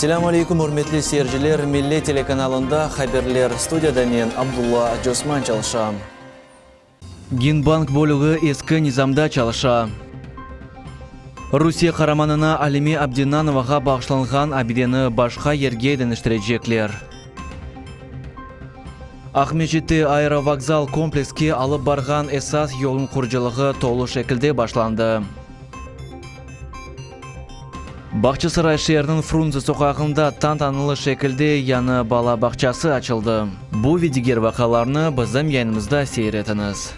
Selâm aleyküm, ürmetli seyirciler! Millet telekanalında haberler, studiyada men, Abdulla Cosman çalışam. Genbank bölügi eski nizamda çalışa. Rusiye qaramanına Alime Abdennanovağa bağışlanğan abideni başqa yerge deñiştirecekler. Aqmescitte aerovokzal komplekske alıp barğan esas yolnıñ qurucılığı tolu şekilde başlandı. Bağçasaray şeeriniñ Frunze soqağında tantanalı şekilde yañı bala bağçası açıldı. Bu ve diger vaqialarnı bizim yayınımızda seyir etiñiz.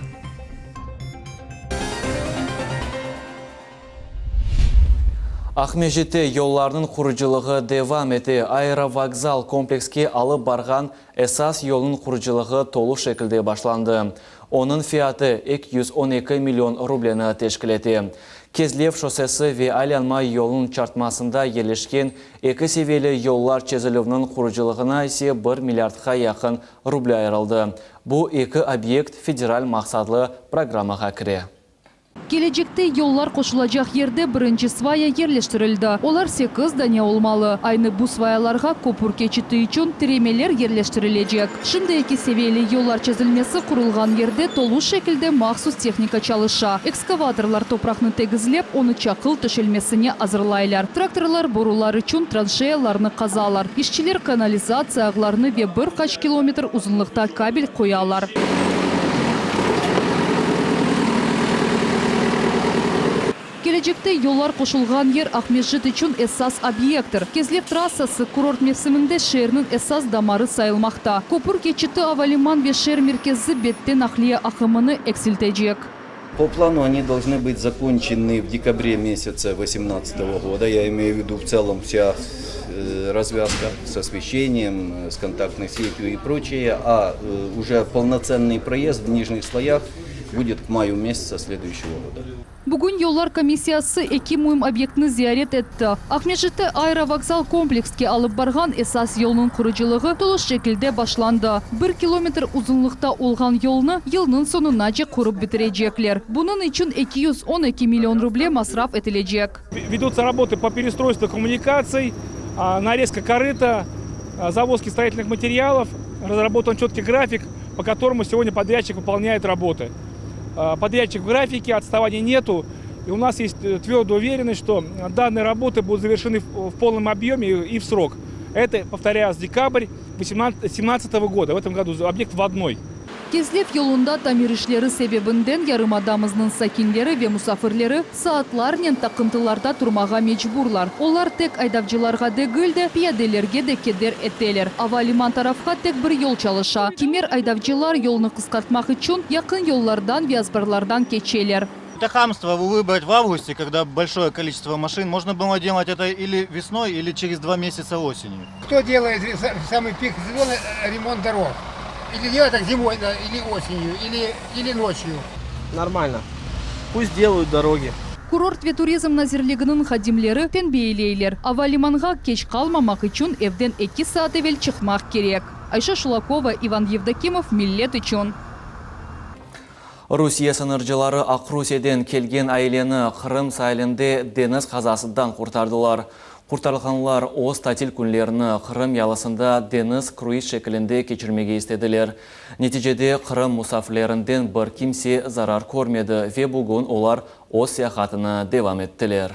Aqmescitte yollarnıñ qurucılığı devam ete. Aerovokzal komplekske alıp barğan esas yolnıñ qurucılığı tolu şekilde başlandı. Onıñ fiyatı 212 million rubleni teşkil ete. Kezlev şossesi ve aylanma yolunıñ çartmasında yerleşken eki seviyeli yollar çezilüvniñ qurucılığına ise bir milliardqa yaqın ruble ayırıldı. Bu eki obyekt federal maqsatlı programmağa kire. Kelecekte yollar qoşulacaq yerde birinci svaya yerleştirildi. Olar sekiz dane olmalı. Aynı bu svayalarğa köpür keçiti içün tiremeler yerleştirilecek. Şimdi eki seviyeli yollar çezilmesi qurulğan yerde tolu şekilde mahsus tehnika çalışa. Ekskavatorlar topraqnı tegizlep, onı çaqıl töşelmesine azırlaylar. Traktorlar borular içün tranşeyalarnı qazalar. İşçiler kanalizatsiya ağlarını ve bir qaç kilometr uzunlıqta kabel qoyalar. Kelecekte yollar qoşulğan yer Aqmescit içün esas obyekttir. Kezlev trassası kurort mevsiminde şeerniñ esas damarı sayılmaqta. Köpür keçiti avaliman ve şeer merkezi bette naqliye aqımını eksiltecek. Po planu oni dolžnı bıt zakonçenı v dekabre mesyace vosemnadtsatogo goda, ya imeyu v vidu v tselom vsya razvâzka s osveşçeniyem, s kontaktnoy setью i proçeye, a uje polnotsennıy proezd v nijnih sloyah budet k mayu mesyaca sleduyuşçego goda. Bugün yollar komissiyası eki müim obyektni ziyaret etti. Aqmescitte aerovokzal komplekske alıp barğan esas yolnıñ qurucılığı tolu şekilde başlandı. Bir kilometr uzunlıqta olğan yolnı yılnıñ soñunace qurıp bitirecekler. Bunıñ içün 212 million ruble masraf etilecek. Vedutся работы по перестройству коммуникаций, нарезка корыта, завозки строительных материалов. Разработан четкий график, по которому сегодня подрядчик выполняет работы. Подрядчик в графике, отставания нету. И у нас есть твердая уверенность, что данные работы будут завершены в полном объеме и в срок. Это, повторяю, декабрь 2017 года. В этом году объект вводной. Kezlev yolunda tamir işleri sebebinden yarımadamıznıñ sakinleri ve musafirleri saatlarnen taqıntılarda turmağa mecburlar. Olar tek aydavcılarğa degil de, piyadelerge de keder eteler. Ava liman tarafqa tek bir yol çalışa. Kimer aydavcılar yolnı qısqartmaq içün yaqın yollardan ve azbarlardan keçeler. Это хамство выбрать в августе, когда большое количество машин. Можно было делать это или весной, или через 2 месяца осенью. Кто делает в самый пик сезона ремонт дорог? Или делать так зимой, да, или осенью, или ночью. Нормально. Пусть делают дороги. Kurort ve turizm nazirliginiñ hadimleri tenbiyeleyler. Ava limanğa keç qalmamaq içün evden 2 saat evel çıqmaq kerek. Ayşe Şulakova, İvan Yevdokimov, Millet içün. Rusiye sıñırcıları Aqrusiyeden kelgen aileni Qırım sailinde deñiz qazasından qurtardılar. Qurtarılğanlar öz tatil künlerini Qırım yalısında deñiz kruiz şekilinde keçirmege istediler. Neticede Qırım musafirlerinden bir kimse zarar körmedi ve bugün olar öz seyahatını devam ettiler.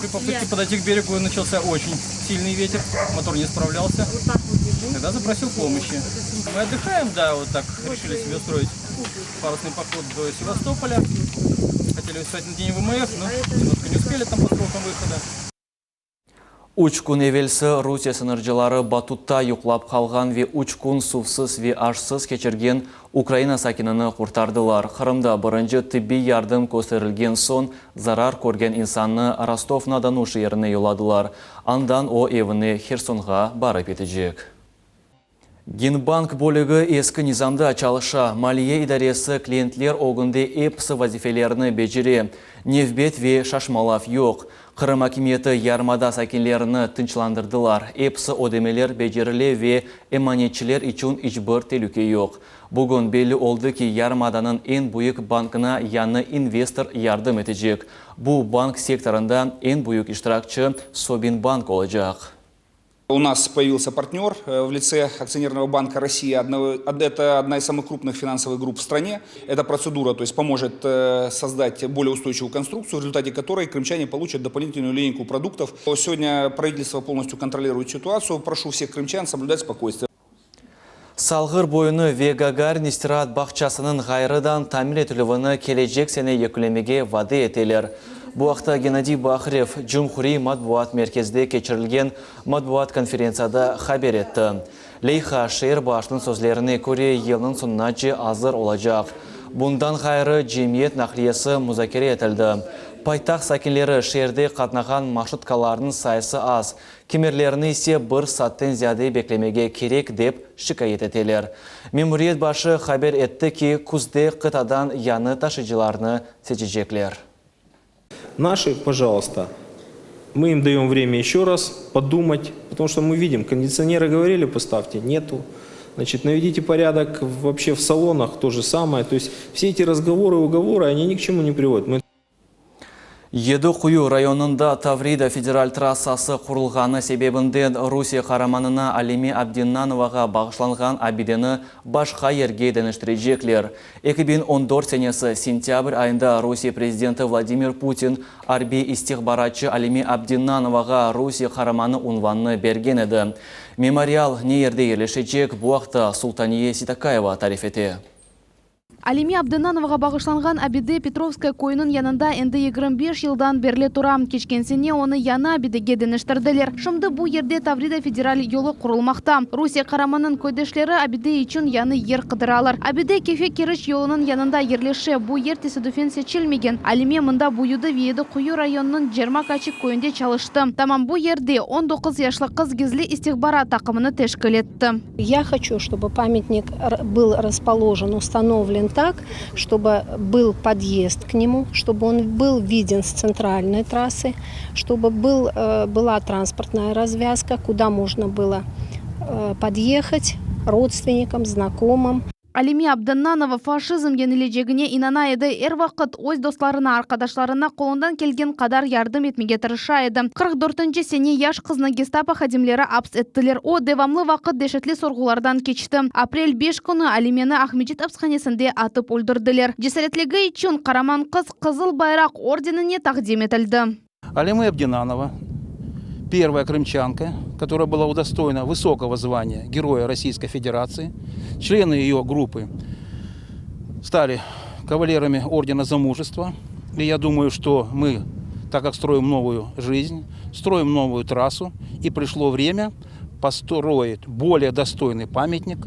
При попытке подойти к берегу начался очень сильный ветер, мотор не справлялся. Тогда запросил помощи. Мы отдыхаем, да, вот так решили себе устроить парусный поход до Севастополя. Хотели успеть на день ВМФ, но немножко не успели там по срокам выхода. 3 kün evelsi Rusiye sıñırcıları Batutta yuqlap qalğan ve 3 kün suvsız ve aşsız keçirgen Ukraina sakinini qurtardılar. Qırımda birinci tibbiy yardım kösterilgen soñ zarar körgen insannı Rostov-na-Donu şeerine yolladılar. Andan o evine Hersonğa barıp yetecek. Genbank bölügi eski nizamda çalışa. Maliye idaresi klientler ögünde episi vazifelerini becere. Nevbet ve şaşmalav yoq. Qırım akimiyeti yarımada sakinlerini tınçlandırdılar. Episi ödemeler becerile ve emanetçiler içün iç bir telüke yoq. Bugün belli oldı ki, yarımadanıñ eñ büyük bankına yañı investor yardım etecek. Bu bank sektorında eñ büyük iştirakçı Sobinbank olacaq. У нас появился партнер в лице Акционерного банка России. Это одна из самых крупных финансовых групп в стране. Эта процедура то есть, поможет создать более устойчивую конструкцию, в результате которой крымчане получат дополнительную линейку продуктов. Сегодня правительство полностью контролирует ситуацию. Прошу всех крымчан соблюдать спокойствие. Salğır boyunı ve Gagarin istiraat bağçasınıñ ğayrıdan tamir etilüvini kelecek sene yekünlemege vade eteler. Bu aqta Gennadiy Baharev Cumhuriy matbuat merkezde keçirilgen matbuat konferentsiyada haber etti. Leyha şeer başınıñ sözlerine köre yılnıñ soñunace azır olacaq. Bundan ğayrı cemiyet naqliyesi muzakere etildi. Paytaht sakinleri şeerde qatnağan marşrutkalarnıñ sayısı az, kimerlerini ise bir saatten ziyade beklemege kerek dep şikâyet eteler. Memuriyet başı haber etti ki, küzde qıtadan yañı taşıyıcılarnı seçecekler. Наши, пожалуйста, мы им даем время еще раз подумать, потому что мы видим, кондиционеры говорили, поставьте, нету. Значит, наведите порядок вообще в салонах, то же самое. То есть все эти разговоры, уговоры, они ни к чему не приводят. Мы Yedi Quyu rayonında Tavrida federal trassası qurulğanı sebebinden Rusiye qaramanına Alime Abdennanovağa bağışlanğan abideni başqa yerge deñiştirecekler. 2014 senesi sentâbr ayında Rusiye prezidenti Vladimir Putin arbiy istihbaratçı Alime Abdennanovağa Rusiye qaramanı unvanını bergen edi. Memorial ne yerde yerleşecek bu aqta Sultaniye Sitakayeva tarif ete. Alime Abdennanovağa bağışlanğan abide Petrovskaya köyüniñ yanında endi 25 yıldan berli tura. Keçken sene onı yañı abidege deñiştirdiler. Şimdi bu yerde Tavrida federal yolu qurulmaqta. Rusiye qaramanınıñ köydeşleri abide içün yañı yer qıdıralar. Abide Kefe Keriç yolunıñ yanında yerleşe. Bu yer tesadüfen seçilmegen. Alime mında büyüdi ve Yedi Quyu rayonınıñ Cermak Açıq köyünde çalıştı. Tamam bu yerde 19 yaşlı qız gizli istihbarat taqımını teşkil etti. Я хочу, чтобы памятник был расположен, установлен так, чтобы был подъезд к нему, чтобы он был виден с центральной трассы, чтобы был, э, была транспортная развязка, куда можно было э, подъехать родственникам, знакомым. Alime Abdennanova faşizm yeñilecegine inana edi. Er vaqıt öz dostlarına, arqadaşlarına qolundan kelgen qadar yardım etmege tırışa edi. 44 sene yaş qıznı Gestapo hadimleri aps ettiler. O, devamlı vaqıt deşetli sorğulardan keçti. Aprel 5 künü Alimeni Aqmescit apishanesinde atıp öldürdiler. Cesaretligi içün qaraman qız Qızıl Bayraq ordenine taqdim etildi. Алиме Абденанова, первая крымчанка, которая была удостоена высокого звания Героя Российской Федерации. Члены ее группы стали кавалерами Ордена за мужество. И я думаю, что мы, так как строим новую жизнь, строим новую трассу, и пришло время построить более достойный памятник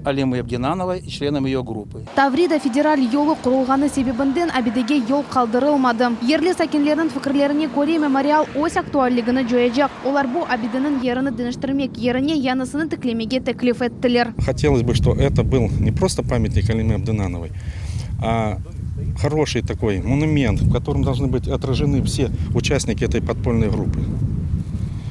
Алиме Абденановой и членам ее группы. Tavrida federal yolu qurulğanı sebebinden abidege yol qaldırılmadı. Yerli sakinleriniñ fikirlerine köre memorial öz aktualligini coyacaq. Olar bu abideniñ yerini deñiştirmek yerine yañısını tiklemege teklif ettiler. Хотелось бы, что это был не просто памятник Алиме Абденановой, а хороший такой монумент, в котором должны быть отражены все участники этой подпольной группы.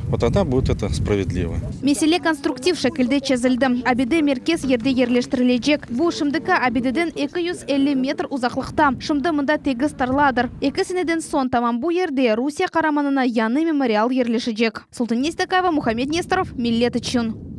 Вот тогда будет это справедливо. Mesele konstruktiv şekilde çezildi. Abide merkez yerde yerleştirilecek. Bu şimdiki abideden 250 metr uzaqlıqta. Şimdi mında tegiz tarladır. Eki seneden soñ tamam bu yerde Rusiye qaramanına yañı memorial yerleşecek. Sultan Estakayeva, Muhammed Nestorov, Millet içün.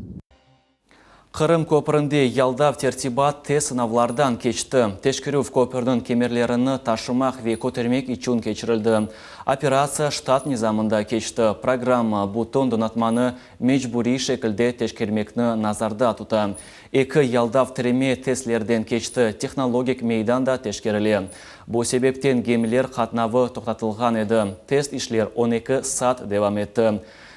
Qırım köpründe yaldav tertibat test sınavlardan keçti. Teşkerüv köpürniñ kemerlerini taşımaq ve kötermek içün keçirildi. Operatsiya ştat nizamında keçti. Programma bütün donatmanı mecburiy şekilde teşkermekni nazarda tuta. Eki yaldav tireme testlerden keçti. Tehnologik meydan da teşkerile. Bu sebepten gemiler qatnavı toqtatılğan edi. Test işler 12 saat devam etti.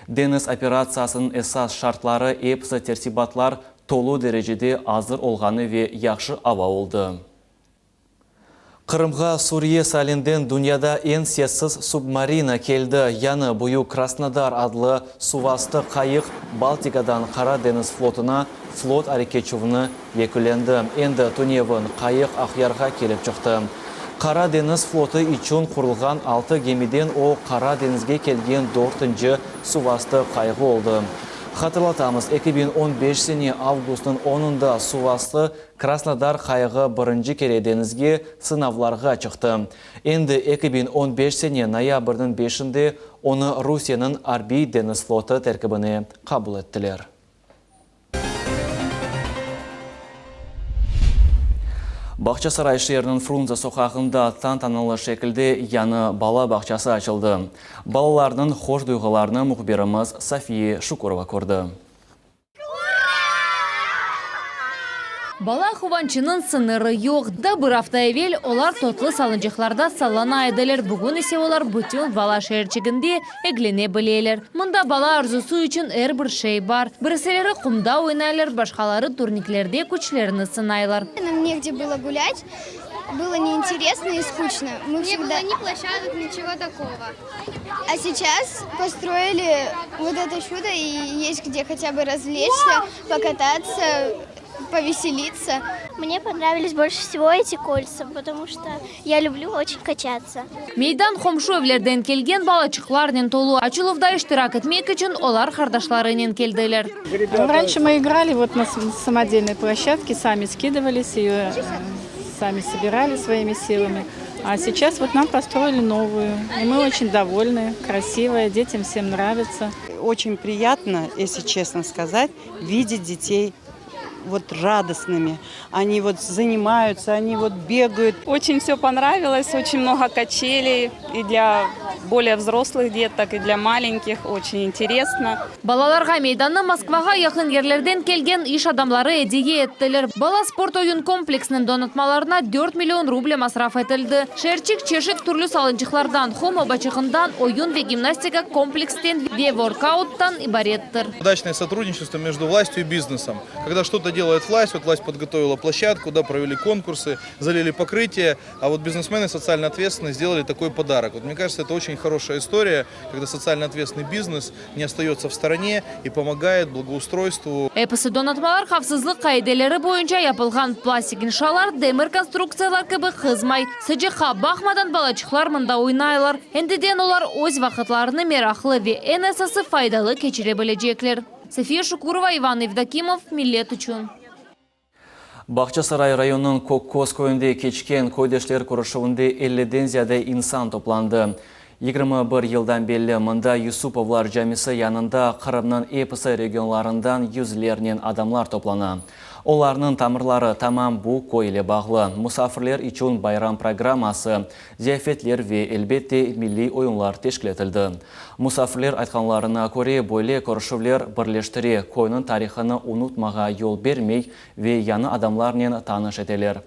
Deñiz operatsiyasınıñ esas şartları episi tertibatlar tolu derecede azır olğanı ve yahşı ava oldı. Qırımğa Suriye sailinden dünyada eñ sessiz submarina keldi. Yañı Büyük Krasnodar adlı suvastı qayıq Baltikadan Qara deñiz flotuna flot areketçüvini yekünlendi. Endi tünevin qayıq Aqyarğa kelip çıqtı. Qara deñiz flotu içün qurulğan altı gemiden o Qara deñizge kelgen dörtünci suvastı qayığı oldı. Hatırlatamız, 2015 sene avgustnıñ onunda suvastı Krasnodar qayığı birinci kere deñizge sınavlarğa çıqtı. Endi 2015 sene noyabrniñ beşinde onı Rusiyeniñ Arbiy deñiz flotu terkibine qabul ettiler. Bağçasaray şeeriniñ Frunze soqağında tantanalı şekilde yañı bala bağçası açıldı. Balalarnıñ hoş duyğularını mühbirimiz Safiye Şukurova kördi. Bala quvançınıñ sıñırı yoq. Daa bir afta evel olar totlı salıncaqlarda sallana ediler, bugün ise olar bütün bala şeerçiginde eglene bileler. Mında bala arzusı içün er bir şey bar. Birisileri qumda oynaylar, başqaları turniklerde küçlerini sınaylar. Nam negde bylo gulât, bylo neinteresno i skuçno. Мы всегда. Ne bylo ni ploşadok, niçego takogo. A seyças postroili vot eto çudo i est gde hotya bı razvleçsya, pokatatsya, poveselitsya. Mne ponravilis bolşe vsego eti koltsa, potomu çto ya lüblü oçen kaçatsya. Meydan qomşu evlerden kelgen balaçıqlarnen tolu. Açıluvda iştirak etmek içün olar qardaşlarınen keldiler. Ranşe mı igrali vot na samodelnoy ploşçadke, sami skidıvalis, eyo sami sobirali svoimi silami. A seyças vot nam postroili novuyu, i mı oçen dovolnı, krasivaya, detyam vsem nravitsya. Oçen priyatno, esli çestno skazat, videt detey vot radostnımi. Oni vot zanimayutsya, oni vot begayut. Oçen vse ponravilos, oçen mnogo kaçeley i dlâ bolее vzroslых detok, i dlâ malenkih, oçen interesno. Balalarğa meydannı Moskvağa yaqın yerlerden kelgen iş adamları ediye ettiler. Bala sport-oyun kompleksiniñ donatmalarına dört million ruble masraf etildi. Şeerçik çeşit türlü salıncıqlardan, qum obaçığından, oyun ve gimnastika kompleksten ve vorkauttan ibarettir. Удачное сотрудничество между властью и бизнесом. Когда что-то делает власть, вот власть подготовила площадку, да, провели конкурсы, залили покрытие, а вот бизнесмены социально ответственные сделали такой подарок. Вот мне кажется, это очень хорошая история, когда социально ответственный бизнес не остается в стороне и помогает благоустройству. Episi donatmalar havfsızlıq qaideleri boyunca yapılğan, plastik inşalar demir konstruktsiyalar kibi qızmay. Sıcaqqa baqmadan balaçıqlar mında oynaylar. Endiden olar öz vaqıtlarını meraqlı ve eñ esası faydalı keçire bilecekler. Safiye Şukurova, İvan Yevdokimov, Millet içün. Bağçasaray rayonınıñ Kökköz köyünde keçken köydeşler körüşüvinde elliden ziyade insan toplandı. 21 yıldan belli mında Yusupovlar camisi yanında Qırımnıñ episi regionlarından yüzlernen adamlar toplana. Olarnıñ tamırları tamam bu köy ile bağlı. Musafirler içün bayram programması, ziyafetler ve, elbette, milliy oyunlar teşkil etildi. Musafirler aytqanlarına köre, böyle körüşüvler birleştire, köyniñ tarihını unutmağa yol bermey ve yañı adamlarnen tanış eteler.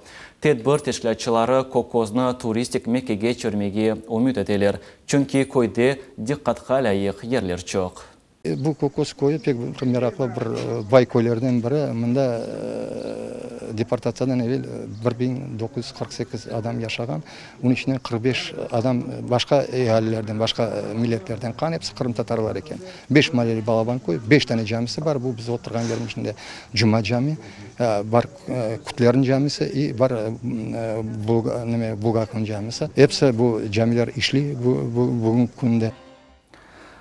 Tedbir teşkilâtçıları Kökközni turistik mekkege çevirmege ümüt eteler, çünki köyde diqqatqa lâyıq yerler çoq. Bu Kökköz köyü pek bir meraqlı bir bay köylerden biri. Mında deportatsiyadan evel 1948 adam yaşağan. Onıñ içinden 45 adam başqa ealilerden, başqa milletlerden qalğan, episi qırımtatarlar eken. Beş maaleli balaban köy, beş tane camisi bar, bu biz oturğan yerniñ içinde Cuma cami, bar Kütlerniñ camisi i bar neme Bulgaknıñ camisi. Episi bu camiler işley bugünki künde.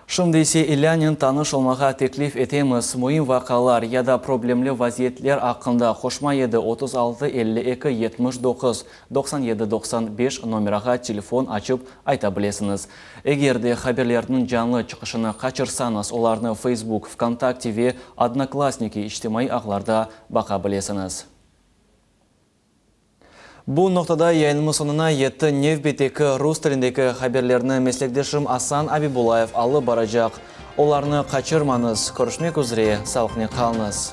Şimdi ise ilânen tanış olmağa teklif etemiz. Müim vaqialar ya da problemli vaziyetler aqqında qoşma 7 36 52 79 97 95 nomerağa telefon açıp ayta bilesiñiz. Eger de haberlerniñ canlı çıqışını qaçırsañız, olarnı Facebook, VKontakte ve Odnoklassniki içtimaiy ağlarda baqa bilesiñiz. Bu noqtada yayınımız soñuna yetti. Nevbetteki rus tilindeki haberlerni meslekdeşim Asan Abibullayev alıp baracaq. Olarnı qaçırmañız. Körüşmek üzre, sağlıqnen qalıñız.